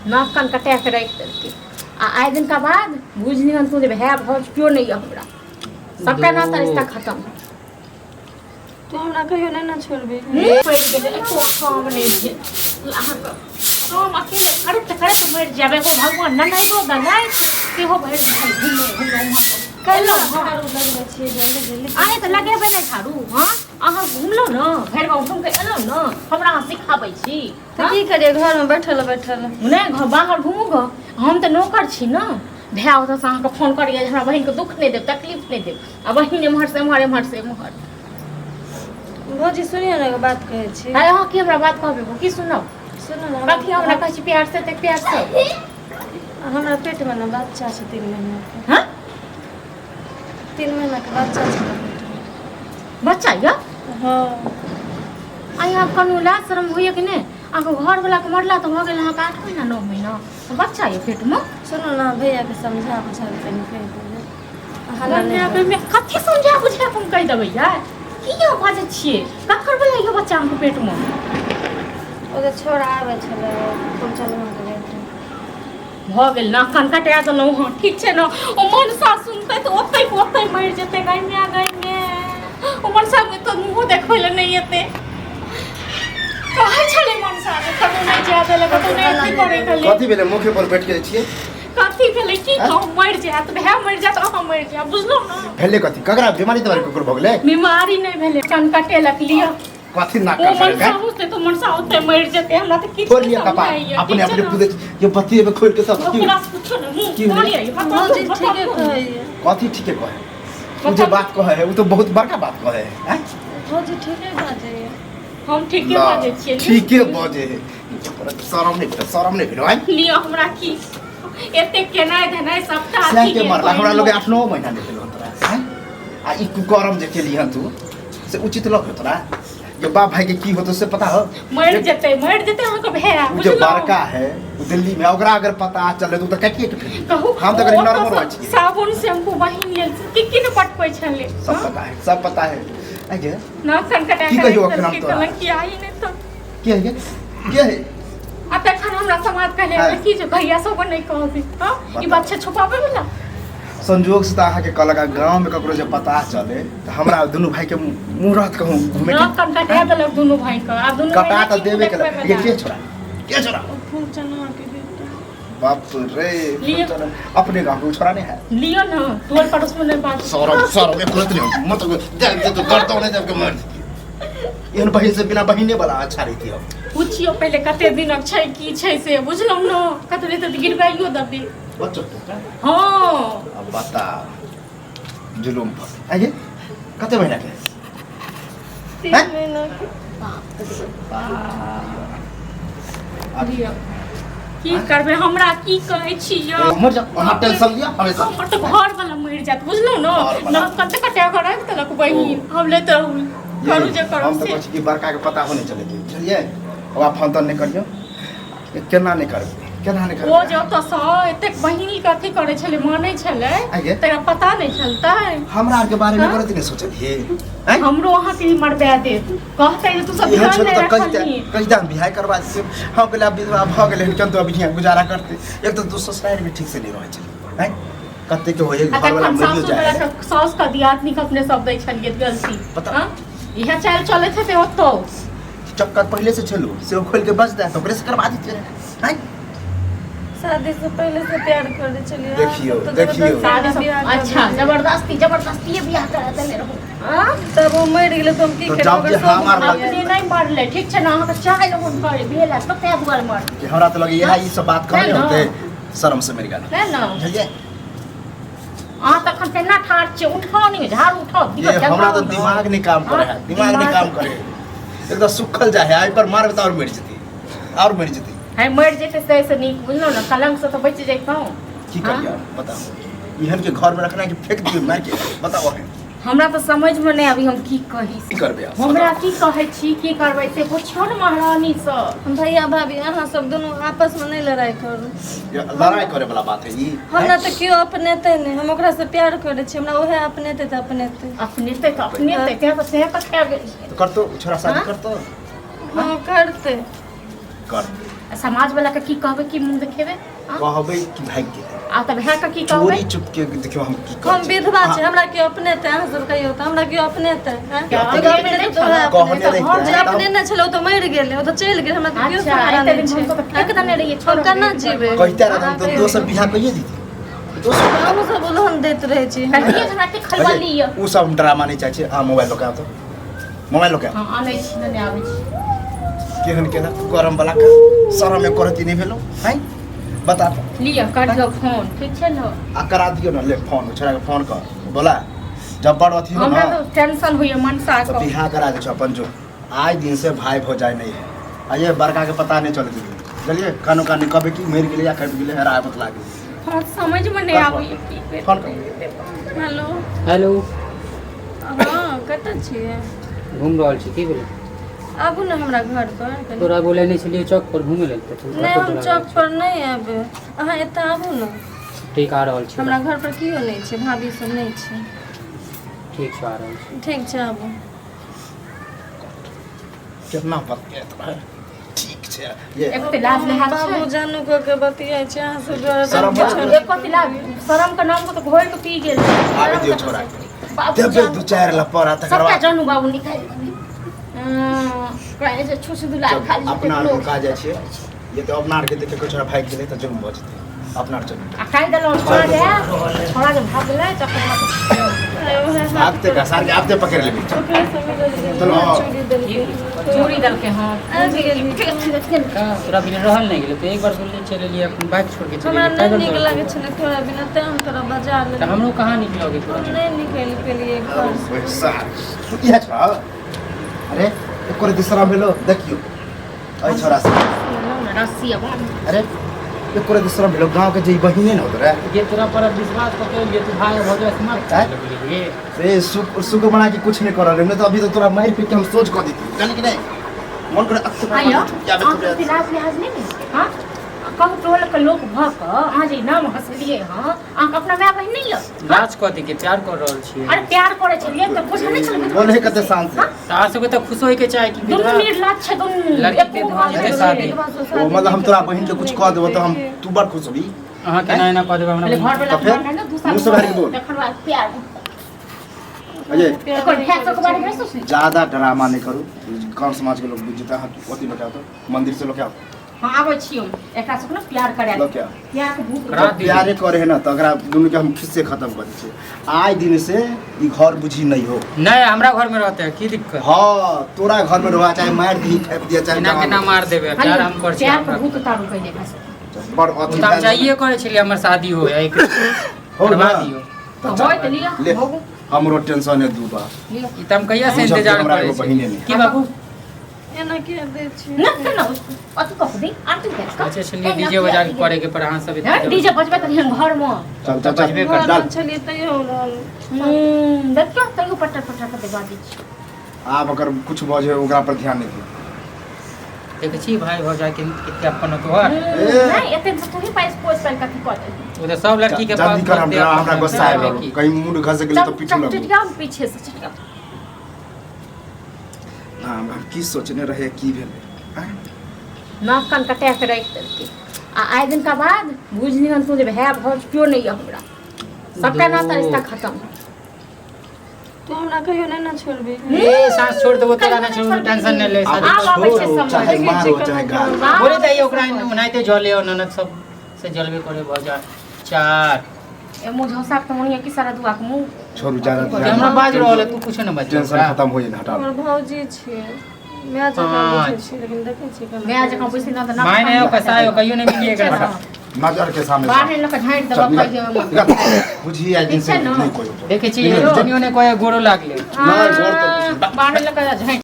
नाक कान कटा के राखि देलकै। आ आइ दिनका बाद बुझली हन तू जे भाय भाउज केओ नहि यऽ हमरा, सबटा नाता रिश्ता खतम। तू हमरा कहियो नहि ने छोड़बी। पड़ि गेलै, एको काम नहि भेल अहाँके। काम अकेले करैत करैत मरि जायब। एगो भगवान ननैदो देलथि सेहो भरि दिन घुमे घुमे उम्हर। केना झाड़ू लगबै छियै जल्दी जल्दी? आइ तऽ लगेबै नहि झाड़ू। हँ, अहाँ घुमलहुँ ने भरि गाँव, घुमि कऽ एलहुँ ने, हमरा अहाँ सिखाबै छी? तऽ की करियै घरमे बैठल बैठल? नहि, घर बाहर घुमू गऽ, हम तऽ नौकर छी ने। भाय ओतऽसँ अहाँके फोन करैए जे हमरा बहिनके दुःख नहि देब, तकलीफ नहि देब, आ बहिन एम्हरसँ एम्हर, एम्हरसँ एम्हर। भौजी, सुनियौ ने, एगो बात कहै छी। अरे, अहाँ की हमरा बात कहबै? की सुनब? सुनू ने। कथी हमरा कहै छी प्यार से? तऽ प्यार से। हमरा पेटमे ने बच्चा छै 3 महीनाके। हँ? 3 महीनाके बच्चा छै हमरा पेटमे। बच्चा यऽ? हँ। आइ आब कनो लाज शरम होइए कि नहि अहाँके? घरवलाके मरला तऽ भऽ गेल अहाँके 8 महीना 9 महीना, बच्चा यऽ पेटमे। सुनू ने, भैयाके समझा बुझा कऽ कनि कहि देबै। हल्ला नहि करू। मे कथी समझा बुझा कऽ हम कहि देबै यार? की अहाँ बाजै छियै? ककर बला यौ बच्चा अहाँके पेटमे? ओ जे छोड़ा आबै छलै फूलचनमाके बेटा। भऽ गेल ने, कान कटा देलहुँ। हँ, ठीक छै ने। ओ मनसा सुनतै तऽ ओतै के ओतै मरि जेतै। गाय माय, गाय माय, ओ मनसा के तऽ मुँहो देखबै लए नहि एतै। कहै छलै मनसा जे कतहु नहि जाय देलक, कतहु नहि अथी करै के लेल। कथी भेलै? मुखे पर बैठ के छियै। कथी भेलै की कहू, मरि जायत भाय, मरि जायत, अहाँ मरि जायब, बुझलहुँ ने? भेलै कथी? ककरा बीमारी तमारी ककरो भऽ गेलै? बीमारी नहि भेलै, कान कटेलक लिअ। कथी नाक ओ काटलक मनसा है? बुझतै तऽ मनसा ओतै मरि जेतै। हमरा तऽ किछु खोल नहि लिअ कपार समझाइए। अपने ठीक छै अपने ने? पूछै छी ये बत्ती में खोल के सब की ओकरा से पूछो ने मुँह की भेलै? कोन यऽ? बताउ, भौजी बताउ। ठीके कहैए। कथी ठीके कहे? उ जे बात कहे है, उ तो बहुत बड़का बात कहे है, हैं? भौजी ठीके बाजैए। हम ठीके ला, बाजै छियै। ठीके बजे है। शरम नहीं, शरम नहीं भेलो आइ? लिअ, हमरा की एते केनाइ धनाइ सबटा सएह अथी के के मरला हमरा लोग पहिनो। 8-9 महीना नहीं भेलो तोरा, हैं? आ ई कुकर्म जे केली हन तू से उचित लग तोरा? जे बाप भाई के की होतो से पता हो? मरि जेतै, मरि जेतै अहाँके भैया। उ जे बुझलहुँ? बड़का है उ दिल्ली में, ओकरा अगर पता चले तो काटिए के फेंक। कहू। हम तऽ कनि ओतऽ नॉर्मल सँ रहै छियै। साबुन शैम्पू बहिन लेल की की ने पटबै छलै। सब हँ? पता है, सब पता है। आइ गे नाक कान कटा की के कहियौ राखि एखन हम देलकै, तोरा? कहलक कि आई नहि तऽ के है गे? के है? आ तखन हमरा समाज कहले हाँ। की जे भैया सब नहि कहबी। हाँ, ई बात छै छुपाबै वाला? संजोग से तऽ अहाँके कहलक, आ गाँव में ककरो जे पता चले तऽ हमरा दुनू भाई के मुँह रहत कहूँ घूमे के? नाक कान कटा देलक दुनू भाई के। आब दुनू कटा भाई तऽ देबे देखबै केलक। ये बजा। के छोड़ा, के छोड़ा? ओ फूलचनमाके बेटा। बाप रे! लिअ। अपने गाँव के उ छोड़ा नहीं है? लिअ न, टोल पड़ोस में नहीं बात। शरम शरम एक रत्ती नहीं मतलब देख दे तो डरता नहीं जब के मर जेतियै। एहन बहिन से बिना बहिने वाला अच्छा रहिती हम। पूछियो पहिले कते दिनक छै, की छै से, बुझलहुँ न? कतौ नहि तऽ गिरबाइयो देबै। बच्चो? हँ। अब बता, जुलुम पर आइए, कते महीना के? 3 हैं? महीनाके। अब लिअ, की करबै? हमरा की कहै छी यौ? मर जा, अहाँ टेंशन लिअ हमेशा। हमर तऽ घर वाला मरि जायत, बुझलहुँ ने? घरवला। नाक कते कटा कऽ राखि देलक बहिन। हम लैत रहू, करू जे करू। हम तऽ से कहै छी कि बड़का के पता होने चले दियौ, बुझलियै? ओकरा फोन तोन नहि करियौ। केना नहि करबै, केना नहि ओ करबै? जे ओतऽसँ एतेक बहिन के अथी करै छलै, मानै छलै, आगे? तकरा पता नहि चलतै? हमरा आरके बारेमे हाँ? गलत नहि सोचलियै आँय? हमरो अहाँके ई मरबा देत, कहतै जे तू सब इहो ध्यान छल नहि तऽ कहि रखलही। कहि दे, हम बियाह करबा दियै। हम कहलियै आब विधवा भऽ गेलै हन, केना अभी हियाँ गुजारा करतै? एक तऽ तू ससुरारि भी ठीक से नहि रहै छलै। आँय, कतेक होइ है आ घरवाला तखन मरियो सासु जाइ है। के साउस के दियादनी के अपने सब दै छलियै गलती। पता- हाँ? इएह चालि चलैत हेतै ओतौ। चक्कर पहिले से छलू से ओ खोलि के बच दे तऽ ओकरे से करबा दितियै रहै। आँय? शादी से पहले से प्यार करे छलियै। देखियौ, अहाँ सब तऽ देखियौ। जबरदस्ती शादी सब बियाह कर अच्छा देलियै। जबरदस्ती, जबरदस्ती बियाह करा देने रहू। हाँ? तब ओ मरि गेलै तऽ हम की तऽ करबै? जब ओकर जे सब हमर भऽ लग- गेल। अपने नहि मरलै, ठीक छै ने? अहाँके चाहे हुनकर भेल है तऽ ताहि दुआरे मरलै। कि हमरा तऽ लगैए इएह ई सब बात कहने ने। होतै, शर्म से मरि गेल। नहि ने? बुझलियै? अहाँ तखन केना ठाढ़ छियै? उठाउ नहि, झाड़ू उठाउ दियौ, ये हमरा तऽ जगाउ ने। दिमाग नहि काम करे है, दिमाग नहि काम करे है, एकदम सुखल जाइ है। एहि पर मारबै तऽ आओर मरि जेतै, आओर मरि जेतै। है, मरि जेतै से से नीक, बुझलहुँ ने? कलंक से तऽ बचि जैतहुँ। की हाँ? करियै बताउ? एहन के घर में रखना है कि फेंक दियौ मार के, बताउ अहाँ? हमरा तऽ समझमे नहि अभी हम की कही। की करबै आब? हमरा की कहै छी, की करबै से पुछियौ ने महारानीसँ। भैया भाभी, अहाँ सब दुनू आपस में नहीं लड़ाई करू। ये लड़ाई करे वाला बात है ई? हमरा तऽ केओ अपनेतै नहि। हम ओकरा से प्यार करै छी। हमरा उएह अपनेतै तऽ अपनेतै। अपनेतै तऽ अपनेतै, तेँ तऽ सएह तऽ खा गेल। तो करतो छोरा शादी? हाँ? करतो? हँ, करतै। करते। आ समाज वाला के की कहबै, की मुंह देखेबै? आँ? कहबै कि भागि गेलै। आ तब है के की कहबै? चोरी चुपके देखियौ हम की करै हम छी। विधवा छी, हमरा केओ अपनेतै? अहाँ सब कहियौ तऽ हमरा केओ अपनेतै? आँय? क्या? केओ अपनेतै तऽ ओएह कहने अपनेतै। रहितै। जे अपने नहि छलै ओ तऽ मरि गेलै, ओ तऽ चलि गेलै, हमरा तऽ केओ अच्छा, सहारा एते नहि दिन छै। हम तऽ फेक देने रहियै, हम छोड़ो। केना जीबै? कहिते रहत हम तऽ दोसर बियाह कहिए दितियै। दोसर हमहूँ सब उलहन दैत रहै छी। कहिए हमरा एते खलबली यऽ। ओ सब हम ड्रामा नहि चाहै छी। अहाँ मोबाइल लऽ कऽ आउ तऽ, मोबाइल लऽ कऽ आउ। हँ, आनै छी, नेने आबै छी। केहन केलक गरम वाला का शरम में करती नहीं भेलो हैं बता तो। लिअ, कर दियौ फोन, ठीक छै ने? आ करा दियो ना, ले फोन छोड़ा के फोन कर बोला जब बड़ अथी हो हमरा ना तऽ टेंशन होइए मनसा तो के। बियाह करा दे छो अपन जो आज दिन से भाई भौजाई नहीं है आ ये बड़का के पता नहीं चले दिली चलिए कानो कानी कभी की मर गेलै या खट गेलै हरा बतला गेलै। हमरा समझमे नहि कर आबैए की करी। फोन कर। हेलो। हेलो। हँ, कतऽ छियै? घूम रहल छी, की भेलै? आबू ने हमरा घर पर कनि। तोरा बोलेने छलियै चौक पर घूमे लेल तऽ तू घर नहि पर हम तोरा चौक पर नहि आयब, अहाँ एतऽ आबू ने। ठीक, आ रहल छी। हमरा घर पर केओ नहि छै, भाभी सब नहि छै। ठीक छै, आ रहल छी। ठीक छै, आबू। केना बतियाइत रहै ठीक छै ये। एक तऽ लाज लिहाज बाबू छै। जानू कऽ के बतियाइ छै अहाँ सब दुआरे। शरम किछु होइ नहि। एको तिला शरम के नाम को तऽ घोरि के पी गेल छै। आबे दियौ छोड़ा के। बाबू देबै जानू। दू चारि लपड़ा तकर सबटा बाद जानू बाबू निकालि देबै। कहै छै छुछ दुलार जब खाली अपना आर लोक। नुका जाइ छियै ये तऽ अपना आरके देखे के छोड़ा भागि गेलै तऽ जुर्म भऽ जेतै अपना आर चलू। आ काटि देलहुँ छोड़ा जे, छोड़ा जे भाग गेलै तखन भागते का सार के आबते पकड़ लेबै। ओकरे से मिलल रहियै, चलो, आओ। चूड़ी देलकै। चूड़ी देलकै। हँ, आबि गेली। कहाँ तोरा बिना रहल नहि गेलै तऽ एक बार बोलले चलि एलियै, अपन बाइक छोड़ के चलि हमरा एलियै, नहि पैदल नीक दौड़ लागै के। छलै तोरा बिना, तें हम तोरा बजा तऽ लेलियै। हमरो कहाँ नीक लगै तोरा हम बिना? नहि निकलि पेलियै घरसँ। सार इएह छोड़ा, अरे एकर दूसरा भेलो देखियो एहि छोड़ा से। रस्सी अब अरे एकर दूसरा भेलो गाँव के जे ई बहिने ने होत रहे। ये तोरा पर अब विश्वास कऽ के एलियै, तू भाय भौजाइ से मार आँय? लगलियै। से सुख सुख बना के कुछ नहीं करल नहीं तो अभी तो तोरा मारि पीट के हम सोच कऽ देती जानी कि नहीं मन करे अक्सर आइयो आबे अहाँके ओते लाज लिहाज नहि ने? हँ, कहू टोल के लोक भऽ कऽ अहाँ जे नाम हँसलियै हँ, अहाँके अपना माय बहिन नहि यऽ? लाज कथी के, प्यार कर रहल छियै। अरे प्यार करै छलियै तऽ बुझल नहि छलै? बोले कते शान से। हँ? तऽ अहाँ सबके तऽ खुश होइके चाही कि दुनू विधवा निर्लाज छै दुनू। लड़की के एको भऽ जेतै शादी। ओ मतलब हम तोरा बहिन के कुछ कह देबो तऽ हम तू बड़ खुश होबी? अहाँ केना एना कऽ देबै हमरा पहिले बहिन? घर वाला तऽ फेर? के ने मुँह से बाहर के बोल। तखन बाद प्यार। अजय एकर भाय सबके बारे मे नहि सोचली। ज्यादा ड्रामा नहीं करू, गाँव समाज के लोग बुझ जेतै। अहाँ अथी लऽ के आउ तऽ मंदिर से लऽ के आउ। हँ, आबै छी हम एकरा सबके ने प्यार करा लऽ के आउ। प्यार के भूख। करा दियौ। प्यारे करे है ना तऽ एकरा दुनू के हम खिस्से खत्म कऽ दै छियै। आइ दिन से ई घर बुझी नहीं हो। नहि, हमरा घर में रहते है, की दिक्कत? हाँ, तोरा घर में रहा चाहे मारि दी फेंक दिया चाहे केना जहाँ केना मार देबै, प्यार हम कर छियै। प्यार के हमरा भूत उतारू पहिले एकरा सबके। बड़ ओ अथी तऽ हम चाहिए करै छलियै हमर शादी हो एक हो करवा ना? दियौ। तऽ तऽ चल, होय तऽ लिअ, ले भोगू। हमरो टेंशन है दू बार। लिअ। ई तऽ हम कहिया से बुझल इंतजार हमरा करै एगो बहिने छी नहि। की बाबू? एना किया दै छियै? ना ना, अथी कऽ दे आरती कर। सोचै छलियै डीजे बजा के करे के, पर अहाँ सब एते डीजे बजबै तऽ हम घर मे चल चल चल। बजबे कर। घर डाल। मे छलियै तैयो रहल। देखियौ तैयो पटर पटर के दबा दै छी। आब अगर कुछ भऽ जाए ओकरा पर ध्यान नहीं दियौ। देखै छी भाई भौजाइ के कते अपन तोहर। नहि, एते तू ही पाइस पोस पाइस कथी कऽ देलही? ओ तऽ सब लड़की के जल्दी कर, हमरा हमरा गुस्सा आबि रहल, कहीं मूड घसक गेलै तऽ पीछू लगू। चटिया पीछे से चटिया। हम की सोचने रहे की भेलै आँय? नाक कान कटा के राखि देलकै आ आइ दिनका बाद बुझली हन तू जे भाय भौज केओ नहि यऽ, हमरा सबटा नाता रिश्ता खत्म। तू हमरा कहियो नहि ने छोड़बी? ए साँस छोड़ देबो तोरा, नहि छोड़बो, टेंशन नहि ले। आब शादी आब आबै छै छोड़ो, समय। चाहे मारो चाहे गाल। बोले तऽ ओकरा ओनाहिते जले और ननद सब से जलबे करे भऽ जा चार। ए मुँह झौसा के मोनिया की सारा दुआ के मुँह। छोड़ू ज्यादा जे हमरा बाज रहल है तू कुछो नहि बाज। टेंशन खत्म हो जाइ हटा। हमर भौजी छियै, माय जकाँ पाँच। बुझै छियै, लेकिन देखै छियै केना। माय जकाँ बुझती ना तऽ नाक माय नहि कसाय हो, कहियो नहि मिली एकरा। नजर के सामने बाहर लऽ कऽ झाँटि चल, देबऽ निकल, कहियो। निकल। बुझी आइ दिन ठीक से छै ने? नहीं कोई देखै छी निकल, जनियो नहि कहे गोरो लागले। नहीं, गोर तो बाहर लऽ कऽ झाँटि।